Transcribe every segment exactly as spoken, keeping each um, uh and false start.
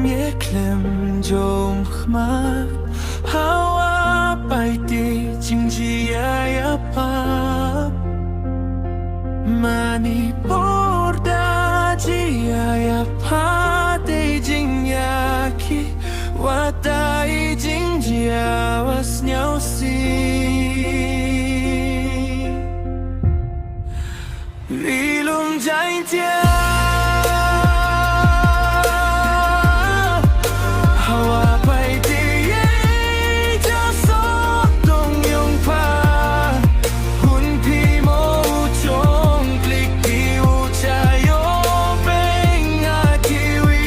Ïa khlem jong khmat hawa pai te jingjia ïa pap. Mani por da jia ïa pap te jingïaki, wat ai jingjia wa sniawsih. Ri lum Jaintia. Hawa pai te ye ja so dong yong pa. Hun phi mo u chong klik ki u cha yo beng a kiwi.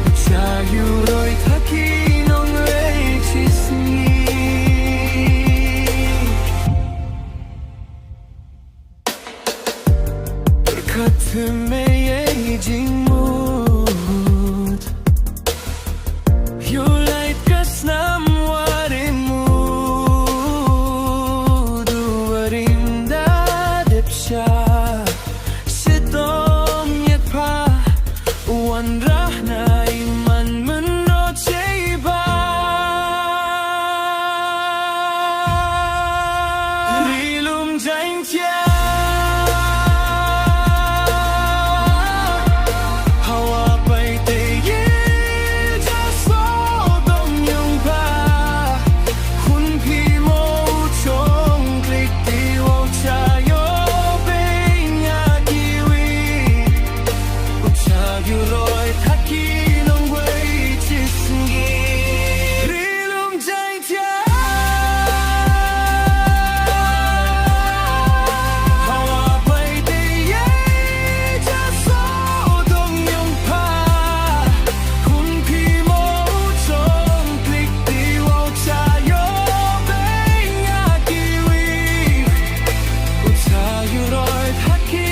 U cha yu roi thaki nong rei chi sngi. Pyrkhat me ye jingmut. Yu lait ka snam warim mut, warim da dep sha. Shitom yet pa, wan rah na iman men ro chei ba. Ri lum Jaintia. Hawa pai te ye ja so dong yong pa. Hun phi mo u chong klik ti wo cha yo beng a kiwi. U cha yu roi thaki nong wei chi sngi. Ri lum Jaintia. Hawa pai te ye ja so dong yong pa. Hun phi mo u chong klik ti wo cha yo beng a kiwi. U cha yu roi thaki